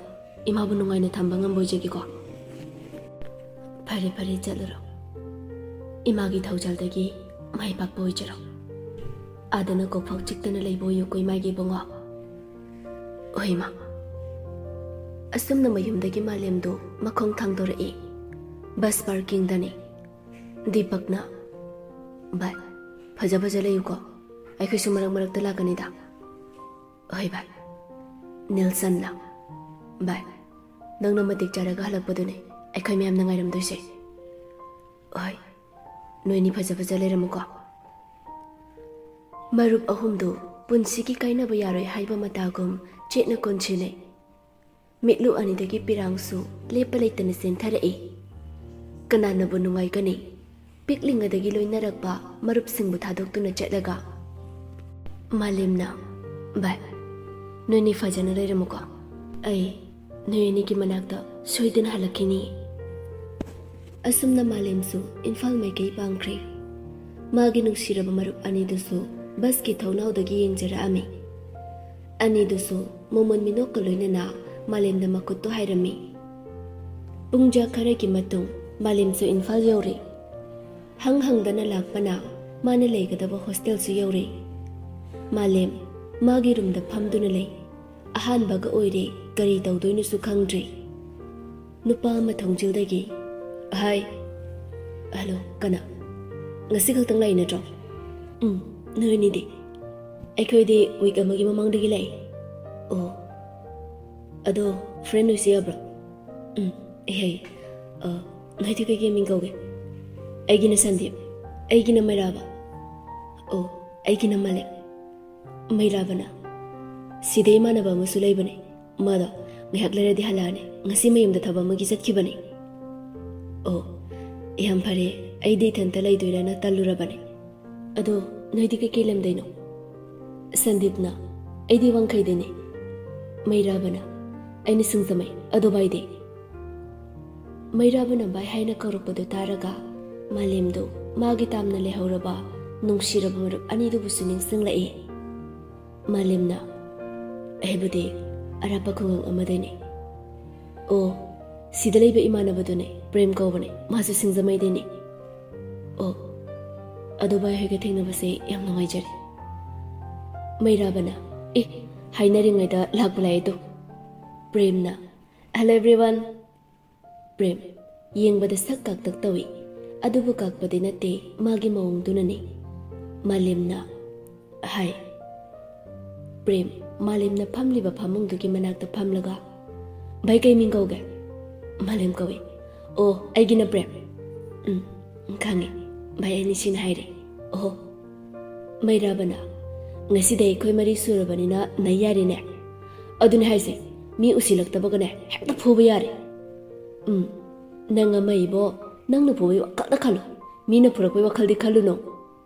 ꯏꯃꯥꯕꯨ ꯅꯨꯡꯉꯥꯏꯅ ꯊꯝꯕ ꯉꯝꯕ ꯑꯣꯏꯖꯒꯦꯀꯣ꯫" "ꯐꯔꯦ ꯐꯔꯦ, ꯆꯠꯂꯨꯔꯣ꯫ ꯏꯃꯥꯒꯤ ꯊꯧꯖꯥꯜꯗꯒꯤ ꯃꯥꯏ ꯄꯥꯛꯄ ꯑꯣꯏꯖꯔꯣ꯫ ꯑꯥꯗꯅ ꯀꯣꯛꯐꯥꯎ ꯆꯤꯛꯇꯅ ꯂꯩꯕ ꯑꯣꯏꯌꯨꯀꯣ, ꯏꯃꯥꯒꯤ ꯏꯕꯨꯡꯉꯣ꯫" "ꯍꯣꯏ ꯏꯃꯥ꯫" ꯑꯁꯨꯝꯅ ꯃꯌꯨꯝꯗꯒꯤ ꯃꯥꯂꯦꯝꯗꯨ ꯃꯈꯣꯡ ꯊꯥꯡꯗꯣꯔꯛꯏ꯫ ꯕꯁ ꯄꯥꯔꯀꯤꯡꯗꯅꯤ꯫ ꯗꯤꯄꯛꯅ, "ꯚꯥꯏ, ꯐꯖ ꯐꯖ ꯂꯩꯌꯨꯀꯣ꯫ ꯑꯩꯈꯣꯏꯁꯨ ꯃꯔꯛ ꯃꯔꯛꯇ ꯂꯥꯛꯀꯅꯤꯗ꯫" "ꯍꯣꯏ ꯚꯥꯏ꯫" ꯅꯦꯜꯁꯟꯅ, "ꯚꯥꯏ, ꯅꯪꯅ ꯃꯇꯤꯛ ꯆꯥꯔꯒ ꯍꯜꯂꯛꯄꯗꯨꯅꯦ ꯑꯩꯈꯣꯏ ꯃꯌꯥꯝꯅ ꯉꯥꯏꯔꯝꯗꯣꯏꯁꯦ꯫" "ꯍꯣꯏ, ꯅꯣꯏꯅꯤ ꯐꯖ ꯐꯖ ꯂꯩꯔꯝꯃꯨꯀꯣ꯫" ꯃꯔꯨꯞ ꯑꯍꯨꯝꯗꯨ ꯄꯨꯟꯁꯤꯒꯤ ꯀꯥꯏꯅꯕ ꯌꯥꯔꯣꯏ ꯍꯥꯏꯕ ꯃꯇꯥꯒꯨꯝ ꯆꯦꯠꯅ ꯀꯣꯟꯁꯤꯟꯅꯩ꯫ ꯃꯤꯠꯂꯨ ꯑꯅꯤꯗꯒꯤ ꯄꯤꯔꯥꯡꯁꯨ ꯂꯦꯞꯄ ꯂꯩꯇꯅ ꯆꯦꯟꯊꯔꯛꯏ꯫ ꯀꯅꯥꯅꯕꯨ ꯅꯨꯡꯉꯥꯏꯒꯅꯤ? ꯄꯤꯛꯂꯤꯉꯩꯗꯒꯤ ꯂꯣꯏꯅꯔꯛꯄ ꯃꯔꯨꯞꯁꯤꯡꯕꯨ ꯊꯥꯗꯣꯛꯇꯨꯅ ꯆꯠꯂꯒ꯫ ꯃꯥꯂꯦꯝꯅ, "ꯚꯥꯏ, ꯅꯣꯏꯅꯤ ꯐꯖꯅ ꯂꯩꯔꯝꯃꯨꯀꯣ꯫ ꯑꯩ ꯅꯣꯏ ꯑꯅꯤꯒꯤ ꯃꯅꯥꯛꯇ ꯁꯣꯏꯗꯅ ꯍꯜꯂꯛꯈꯤꯅꯤ꯫" ꯑꯁꯨꯝꯅ ꯃꯥꯂꯦꯝꯁꯨ ꯏꯝꯐꯥꯜ ꯃꯥꯏꯀꯩ ꯄꯥꯡꯈ꯭ꯔꯦ꯫ ꯃꯥꯒꯤ ꯅꯨꯡꯁꯤꯔꯕ ꯃꯔꯨꯞ ꯑꯅꯤꯗꯨꯁꯨ ꯕꯁꯀꯤ ꯊꯧꯅꯥꯎꯗꯒꯤ ꯌꯦꯡꯖꯔꯛꯑꯝꯃꯤ꯫ ꯑꯅꯤꯗꯨꯁꯨ ꯃꯣꯃꯣꯟ ꯃꯤꯅꯣꯛꯀ ꯂꯣꯏꯅꯅ ꯃꯥꯂꯦꯝꯗ ꯃꯈꯨꯠꯇꯨ ꯍꯥꯏꯔꯝꯃꯤ꯫ ꯄꯨꯡꯖꯥ ꯈꯔꯒꯤ ꯃꯇꯨꯡ ꯃꯥꯂꯦꯝꯁꯨ ꯏꯝꯐꯥꯜ ꯌꯧꯔꯦ꯫ ꯍꯪ ꯍꯪꯗꯅ ꯂꯥꯛꯄꯅ ꯃꯥꯅ ꯂꯩꯒꯗꯕ ꯍꯣꯁꯇꯦꯜꯁꯨ ꯌꯧꯔꯦ꯫ ꯃꯥꯂꯦꯝ ꯃꯥꯒꯤ ꯔꯨꯝꯗ ꯐꯝꯗꯨꯅ ꯂꯩ꯫ ꯑꯍꯥꯟꯕꯒ ꯑꯣꯏꯔꯦ, ꯀꯔꯤ ꯇꯧꯗꯣꯏꯅꯣꯁꯨ ꯈꯪꯗ꯭ꯔꯦ꯫ ꯅꯨꯄꯥ ꯑꯃ ꯊꯣꯡꯖꯤꯜꯗꯒꯤ, "ꯍꯥꯏ꯫" "ꯍꯜꯂꯣ, ꯀꯅꯥ? ꯉꯁꯤ ꯈꯛꯇꯪ ꯂꯥꯛꯏ ꯅꯠꯇ꯭ꯔꯣ?" "ꯎꯝ, ꯅꯣꯏꯅꯤꯗꯤ?" ꯑꯩꯈꯣꯏꯗꯤ ꯋꯤꯛ ꯑꯃꯒꯤ ꯃꯃꯥꯡꯗꯒꯤ ꯂꯥꯛꯏ꯫ ꯑꯣ, ꯑꯗꯣ ꯐ꯭ꯔꯦꯟ ꯑꯣꯏꯁꯤ ꯌꯥꯕ꯭ꯔꯣ? ꯎꯝ, ꯌꯥꯏ꯫ ꯑ, ꯅꯣꯏꯗꯤ ꯀꯩꯀꯩ ꯃꯤꯡ ꯀꯧꯒꯦ? ꯑꯩꯒꯤꯅ ꯁꯟꯗꯤꯞ꯫ ꯑꯩꯒꯤꯅ ꯃꯩꯔꯥꯕ꯫ ꯑꯣ, ꯑꯩꯒꯤꯅ ꯃꯥꯂꯦꯝ꯫ ꯃꯩꯔꯥꯕꯅ, "ꯁꯤꯗ ꯏꯃꯥꯟꯅꯕ ꯑꯃꯁꯨ ꯂꯩꯕꯅꯦ꯫ ꯃꯥꯗꯣ ꯉꯥꯏꯍꯥꯛ ꯂꯩꯔꯗꯤ ꯍꯜꯂꯛꯑꯅꯤ꯫ ꯉꯁꯤ ꯃꯌꯨꯝꯗ ꯊꯕꯛ ꯑꯃꯒꯤ ꯆꯠꯈꯤꯕꯅꯦ꯫" "ꯑꯣ, ꯌꯥꯝ ꯐꯔꯦ꯫ ꯑꯩꯗꯤ ꯏꯊꯟꯇ ꯂꯩꯗꯣꯏꯔꯥꯅ ꯇꯜꯂꯨꯔꯕꯅꯦ꯫ ꯑꯗꯣ ꯅꯣꯏꯗꯤ ꯀꯩꯀꯩ ꯂꯝꯗꯩꯅꯣ?" ꯁꯟꯗꯤꯞꯅ, "ꯑꯩꯗꯤ ꯋꯥꯡꯈꯩꯗꯩꯅꯦ꯫" ꯃꯩꯔꯥꯕꯅ, "ꯑꯩꯅ ꯁꯤꯡꯖꯃꯩ꯫ ꯑꯗꯣ ꯚꯥꯏꯗꯤ?" ꯃꯩꯔꯥꯕꯅ ꯚꯥꯏ ꯍꯥꯏꯅ ꯀꯧꯔꯛꯄꯗꯨ ꯇꯥꯔꯒ ꯃꯥꯂꯦꯝꯗꯨ ꯃꯥꯒꯤ ꯇꯥꯝꯅ ꯂꯩꯍꯧꯔꯕ ꯅꯨꯡꯁꯤꯔꯕ ꯃꯔꯨꯞ ꯑꯅꯤꯗꯨꯕꯨꯁꯨ ꯅꯤꯡꯁꯤꯡꯂꯛꯏ꯫ ꯃꯥꯂꯦꯝꯅ, "ꯑꯩꯕꯨꯗꯤ ꯑꯔꯥꯞꯄ ꯈꯨꯡꯒꯪ ꯑꯃꯗꯩꯅꯤ꯫" "ꯑꯣ, ꯁꯤꯗ ꯂꯩꯕ ꯏꯃꯥꯟꯅꯕꯗꯨꯅꯦ, ꯄ꯭ꯔꯦꯝ ꯀꯧꯕꯅꯦ, ꯃꯥꯁꯨ ꯁꯤꯡꯖꯃꯩꯗꯩꯅꯦ꯫" "ꯑꯣ, ꯑꯗꯣ ꯚꯥꯏ ꯍꯣꯏꯒ ꯊꯦꯡꯅꯕꯁꯦ ꯌꯥꯝ ꯅꯨꯡꯉꯥꯏꯖꯔꯦ꯫" ꯃꯩꯔꯥꯕꯅ, "ꯑꯦ, ꯍꯥꯏꯅꯔꯤꯉꯩꯗ ꯂꯥꯛꯄ ꯂꯥꯛꯑꯦ ꯇꯨ꯫" ꯄ꯭ꯔꯦꯝꯅ, "Hello everyone꯫" ꯄ꯭ꯔꯦꯝ, ꯌꯦꯡꯕꯗ ꯁꯛ ꯀꯥꯛꯇꯛ ꯇꯧꯏ, ꯑꯗꯨꯕꯨ ꯀꯥꯛꯄꯗꯤ ꯅꯠꯇꯦ, ꯃꯥꯒꯤ ꯃꯑꯣꯡꯗꯨꯅꯅꯤ꯫ ꯃꯥꯂꯦꯝꯅ, "ꯍꯥꯏ꯫" ꯄ꯭ꯔꯦꯝ, ꯃꯥꯂꯦꯝꯅ ꯐꯝꯂꯤꯕ ꯐꯃꯨꯡꯗꯨꯒꯤ ꯃꯅꯥꯛꯇ ꯐꯝꯂꯒ, "ꯚꯥꯏ, ꯀꯩ ꯃꯤꯡ ꯀꯧꯒꯦ?" "ꯃꯥꯂꯦꯝ ꯀꯧꯏ꯫" "ꯑꯣ, ꯑꯩꯒꯤꯅ ꯄ꯭ꯔꯦꯝ꯫" "ꯎꯝ, ꯈꯪꯉꯦ꯫ ꯚꯥꯏ ꯑꯅꯤꯁꯤꯅ ꯍꯥꯏꯔꯦ꯫" "ꯑꯣꯍꯣ꯫" ꯃꯩꯔꯥꯕꯅ, "ꯉꯁꯤꯗꯤ ꯑꯩꯈꯣꯏ ꯃꯔꯤ ꯁꯨꯔꯕꯅꯤꯅ ꯅꯩ ꯌꯥꯔꯦꯅꯦ꯫" "ꯑꯗꯨꯅꯦ ꯍꯥꯏꯁꯦ, ꯃꯤ ꯎꯁꯤꯜꯂꯛꯇꯕꯒꯅꯦ ꯍꯦꯛꯇ ꯐꯨꯕ ꯌꯥꯔꯦ꯫" "ꯎꯝ, ꯅꯪ ꯑꯃ ꯏꯕꯣ, ꯅꯪꯅ ꯐꯨꯕꯩ ꯋꯥꯈꯜꯗ ꯈꯜꯂꯨ, ꯃꯤꯅ ꯐꯨꯔꯛꯄꯩ ꯋꯥꯈꯜꯗꯤ ꯈꯜꯂꯨꯅꯨ꯫"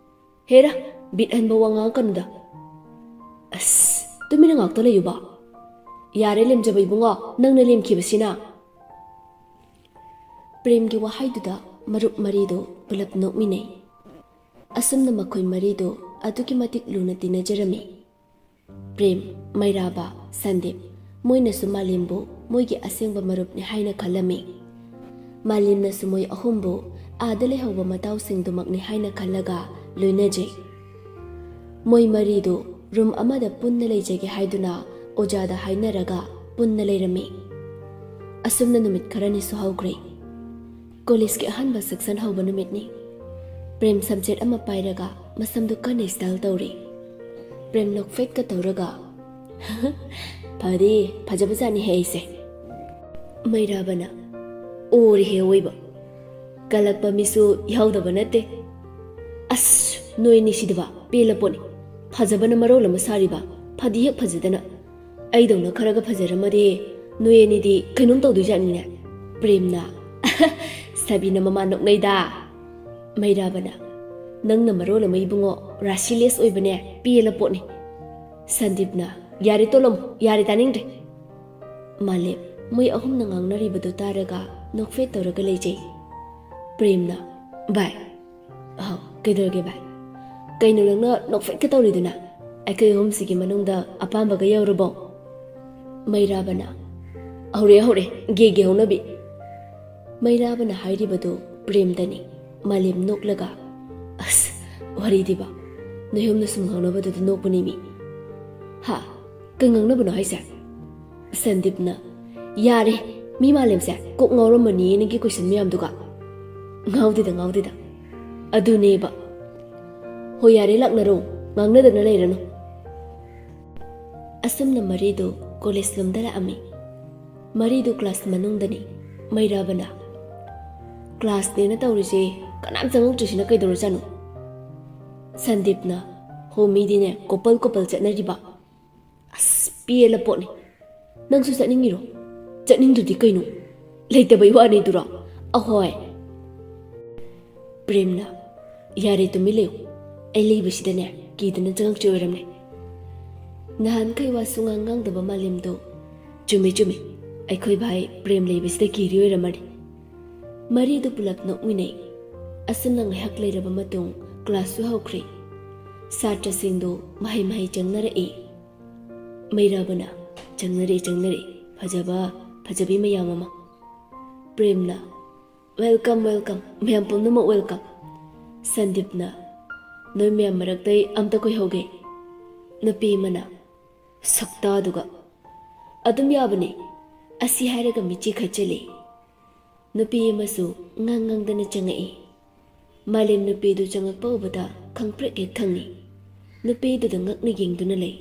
"ꯍꯦꯔꯥ, ꯕꯤꯠ ꯍꯟꯕ ꯋꯥ ꯉꯥꯡꯉꯛꯀꯅꯨꯗ꯫ ꯑꯁ, ꯇꯨꯃꯤꯟꯅ ꯉꯥꯛꯇ ꯂꯩꯌꯨꯕ꯫ ꯌꯥꯔꯦ ꯂꯦꯝꯖꯕ ꯏꯕꯨꯡꯉꯣ, ꯅꯪꯅ ꯂꯦꯝꯈꯤꯕꯁꯤꯅ꯫" ꯄ꯭ꯔꯦꯝꯒꯤ ꯋꯥꯍꯩꯗꯨꯗ ꯃꯔꯨꯞ ꯃꯔꯤꯗꯨ ꯄꯨꯂꯞ ꯅꯣꯛꯃꯤꯟꯅꯩ꯫ ꯑꯁꯨꯝꯅ ꯃꯈꯣꯏ ꯃꯔꯤꯗꯨ ꯑꯗꯨꯛꯀꯤ ꯃꯇꯤꯛ ꯂꯨꯅ ꯇꯤꯟꯅꯖꯔꯝꯃꯤ꯫ ꯄ꯭ꯔꯦꯝ, ꯃꯩꯔꯥꯕ, ꯁꯟꯗꯤꯞ, ꯃꯣꯏꯅꯁꯨ ꯃꯥꯂꯦꯝꯕꯨ ꯃꯣꯏꯒꯤ ꯑꯁꯦꯡꯕ ꯃꯔꯨꯞꯅꯤ ꯍꯥꯏꯅ ꯈꯜꯂꯝꯃꯤ꯫ ꯃꯥꯂꯦꯝꯅꯁꯨ ꯃꯣꯏ ꯑꯍꯨꯝꯕꯨ ꯑꯥꯗ ꯂꯩꯍꯧꯕ ꯃꯇꯥꯎꯁꯤꯡꯗꯨꯃꯛꯅꯤ ꯍꯥꯏꯅ ꯈꯜꯂꯒ ꯂꯣꯏꯅꯖꯩ꯫ ꯃꯣꯏ ꯃꯔꯤꯗꯨ ꯔꯨꯝ ꯑꯃꯗ ꯄꯨꯟꯅ ꯂꯩꯖꯒꯦ ꯍꯥꯏꯗꯨꯅ ꯑꯣꯖꯥꯗ ꯍꯥꯏꯅꯔꯒ ꯄꯨꯟꯅ ꯂꯩꯔꯝꯃꯤ꯫ ꯑꯁꯨꯝꯅ ꯅꯨꯃꯤꯠ ꯈꯔꯅꯤꯁꯨ ꯍꯧꯈ꯭ꯔꯦ꯫ ꯀꯣꯂꯦꯖꯀꯤ ꯑꯍꯥꯟꯕ ꯁꯦꯛꯁꯟ ꯍꯧꯕ ꯅꯨꯃꯤꯠꯅꯤ꯫ ꯄ꯭ꯔꯦꯝ ꯁꯕꯖꯦꯛ ꯑꯃ ꯄꯥꯏꯔꯒ ꯃꯁꯝꯗꯨ ꯀꯟꯅ ꯁ꯭ꯇꯥꯏꯜ ꯇꯧꯔꯤ꯫ ꯄ꯭ꯔꯦꯝ ꯅꯣꯛꯐꯦꯠꯀ ꯇꯧꯔꯒ, "ꯐꯗꯤ ꯐꯖꯕꯖꯥꯠꯅꯤꯍꯦ ꯑꯩꯁꯦ"꯫ ꯃꯩꯔꯥꯕꯅ, "ꯑꯣꯔꯤꯍꯦ ꯑꯣꯏꯕ, ꯀꯜꯂꯛꯄ ꯃꯤꯁꯨ ꯌꯥꯎꯗꯕ ꯅꯠꯇꯦ꯫ ꯑꯁ, ꯅꯣꯏ ꯑꯅꯤꯁꯤꯗꯕ ꯄꯦꯜꯂ ꯄꯣꯠꯅꯤ꯫ ꯐꯖꯕꯅ ꯃꯔꯣꯜ ꯑꯃ ꯁꯥꯔꯤꯕ, ꯐꯗꯤ ꯍꯦꯛ ꯐꯖꯗꯅ꯫ ꯑꯩꯗꯧꯅ ꯈꯔꯒ ꯐꯖꯔꯝꯃꯗꯤ ꯅꯣꯏ ꯑꯅꯤꯗꯤ ꯀꯩꯅꯣꯝ ꯇꯧꯗꯣꯏꯖꯥꯠꯅꯤꯅꯦ"꯫ ꯄ꯭ꯔꯦꯝꯅ, "ꯁꯥꯕꯤꯅ ꯃꯃꯥ ꯅꯣꯛꯅꯩꯗ"꯫ ꯃꯩꯔꯥꯕꯅ, "ꯅꯪꯅ ꯃꯔꯣꯜ ꯑꯃ ꯏꯕꯨꯡꯉꯣ, ꯔꯥꯁꯤꯂꯦꯁ ꯑꯣꯏꯕꯅꯦ, ꯄꯦꯜꯂ ꯄꯣꯠꯅꯤ"꯫ ꯁꯟꯗꯤꯞꯅ, "ꯌꯥꯔꯦ ꯇꯣꯂꯝ, ꯌꯥꯔꯦ, ꯇꯥꯅꯤꯡꯗ꯭ꯔꯦ"꯫ ꯃꯥꯂꯦꯝ, ꯃꯣꯏ ꯑꯍꯨꯝꯅ ꯉꯥꯡꯅꯔꯤꯕꯗꯨ ꯇꯥꯔꯒ ꯅꯣꯛꯐꯦꯠ ꯇꯧꯔꯒ ꯂꯩꯖꯩ꯫ ꯄ꯭ꯔꯦꯝꯅ, "ꯚꯥꯏ"꯫ "ꯑꯍꯧ, ꯀꯩꯗꯧꯔꯒꯦ ꯚꯥꯏ? ꯀꯩꯅꯣ ꯅꯪꯅ ꯅꯣꯛꯐꯦꯠꯀ ꯇꯧꯔꯤꯗꯨꯅ? ꯑꯩꯈꯣꯏ ꯑꯍꯨꯝꯁꯤꯒꯤ ꯃꯅꯨꯡꯗ ꯑꯄꯥꯝꯕꯒ ꯌꯧꯔꯕꯣ?" ꯃꯩꯔꯥꯕꯅ, "ꯍꯧꯔꯦ, ꯍꯧꯔꯦ, ꯒꯦ ꯒꯦ ꯍꯧꯅꯕꯤ"꯫ ꯃꯩꯔꯥꯕꯅ ꯍꯥꯏꯔꯤꯕꯗꯨ ꯄ꯭ꯔꯦꯝꯗꯅꯤ꯫ ꯃꯥꯂꯦꯝ ꯅꯣꯛꯂꯒ, "ꯑꯁ, ꯋꯥꯔꯤꯗꯤꯕ, ꯅꯣꯏ ꯑꯍꯨꯝꯅ ꯁꯨꯝ ꯉꯥꯡꯅꯕꯗꯨꯗ ꯅꯣꯛꯄꯅꯤ ꯃꯤ"꯫ "ꯍꯥ? ꯀꯩ ꯉꯥꯡꯅꯕꯅꯣ ꯍꯥꯏꯁꯦ?" ꯁꯟꯗꯤꯞꯅ, "ꯌꯥꯔꯦ, ꯃꯤ ꯃꯥꯂꯦꯝꯁꯦ ꯀꯣꯛ ꯉꯥꯎꯔꯝꯃꯅꯤ ꯅꯪꯒꯤ ꯀꯣꯏꯁꯟ ꯃꯌꯥꯝꯗꯨꯒ"꯫ "ꯉꯥꯎꯗꯦꯗ, ꯉꯥꯎꯗꯦꯗ꯫ ꯑꯗꯨꯅꯦꯕ"꯫ "ꯍꯣꯏ, ꯌꯥꯔꯦ, ꯂꯥꯛꯅꯔꯣ, ꯉꯥꯡꯅꯗꯅ ꯂꯩꯔꯅꯨ"꯫ ꯑꯁꯨꯝꯅ ꯃꯔꯤꯗꯨ ꯀꯣꯂꯦꯖ ꯂꯣꯝꯗ ꯂꯥꯛꯑꯝꯃꯤ꯫ ꯃꯔꯤꯗꯨ ꯀ꯭ꯂꯥꯁ ꯃꯅꯨꯡꯗꯅꯤ꯫ ꯃꯩꯔꯥꯕꯅ, "ꯀ꯭ꯂꯥꯁꯅꯦꯅ ꯇꯧꯔꯤꯁꯦ, ꯀꯅꯥꯝ ꯆꯪꯉꯛꯇ꯭ꯔꯤꯁꯤꯅ ꯀꯩꯗꯧꯔꯖꯥꯠꯅꯣ?" ꯁꯟꯗꯤꯞꯅ, "ꯍꯣ, ꯃꯤꯗꯤꯅꯦ ꯀꯣꯄꯜ ꯀꯣꯄꯜ ꯆꯠꯅꯔꯤꯕ"꯫ "ꯑꯁ, ꯄꯦꯜꯂ ꯄꯣꯠꯅꯤ꯫ ꯅꯪꯁꯨ ꯆꯠꯅꯤꯡꯉꯤꯔꯣ? ꯆꯠꯅꯤꯡꯗ꯭ꯔꯗꯤ ꯀꯩꯅꯣ? ꯂꯩꯇꯕꯩ ꯋꯥꯅꯤꯗꯨꯔꯣ?" "ꯑꯍꯣꯏ"꯫ ꯄ꯭ꯔꯦꯝꯅ, "ꯌꯥꯔꯦ, ꯇꯨꯃꯤꯟ ꯂꯩꯌꯨ꯫ ꯑꯩ ꯂꯩꯕꯁꯤꯗꯅꯦ ꯀꯤꯗꯅ ꯆꯪꯉꯛꯇ꯭ꯔꯤ ꯑꯣꯏꯔꯝꯅꯤ"꯫ ꯅꯍꯥꯟꯈꯩ ꯋꯥ ꯁꯨꯉꯥꯡ ꯉꯥꯡꯗꯕ ꯃꯥꯂꯦꯝꯗꯣ, "ꯆꯨꯝꯃꯤ, ꯆꯨꯝꯃꯤ, ꯑꯩꯈꯣꯏ ꯚꯥꯏ ꯄ꯭ꯔꯦꯝ ꯂꯩꯕꯁꯤꯗ ꯀꯤꯔꯤ ꯑꯣꯏꯔꯝꯃꯅꯤ"꯫ ꯃꯔꯤꯗꯨ ꯄꯨꯂꯞ ꯅꯣꯛꯃꯤꯟꯅꯩ꯫ ꯑꯁꯨꯝꯅ ꯉꯥꯏꯍꯥꯛ ꯂꯩꯔꯕ ꯃꯇꯨꯡ ꯀ꯭ꯂꯥꯁꯁꯨ ꯍꯧꯈ꯭ꯔꯦ꯫ ꯁꯥꯇ꯭ꯔꯁꯤꯡꯗꯨ ꯃꯍꯩ ꯃꯍꯩ ꯆꯪꯅꯔꯛꯏ꯫ ꯃꯩꯔꯥꯕꯅ, "ꯆꯪꯅꯔꯦ, ꯆꯪꯅꯔꯦ, ꯐꯖꯕ, ꯐꯖꯕꯤ ꯃꯌꯥꯝ ꯑꯃ"꯫ ꯄ꯭ꯔꯦꯝꯅ, "Welcome, welcome, ꯃꯌꯥꯝ ꯄꯨꯝꯅꯃꯛ welcome"꯫ ꯁꯟꯗꯤꯞꯅ, "ꯅꯣꯏ ꯃꯌꯥꯝ ꯃꯔꯛꯇꯩ ꯑꯝꯇ ꯀꯣꯏꯍꯧꯒꯦ"꯫ ꯅꯨꯄꯤ ꯑꯃꯅ, "ꯁꯛꯇꯥꯗꯨꯒ"꯫ "ꯑꯗꯨꯝ ꯌꯥꯕꯅꯤ"꯫ ꯑꯁꯤ ꯍꯥꯏꯔꯒ ꯃꯤꯠꯆꯤ ꯈꯠꯆꯜꯂꯤ꯫ ꯅꯨꯄꯤ ꯑꯃꯁꯨ ꯉꯥꯡ ꯉꯥꯡꯗꯅ ꯆꯪꯉꯛꯏ꯫ ꯃꯥꯂꯦꯝ ꯅꯨꯄꯤꯗꯨ ꯆꯪꯉꯛꯄ ꯎꯕꯗ ꯈꯪꯄ꯭ꯔꯦꯛ ꯍꯦꯛ ꯈꯪꯉꯤ꯫ ꯅꯨꯄꯤꯗꯨꯗ ꯉꯛꯅ ꯌꯦꯡꯗꯨꯅ ꯂꯩ꯫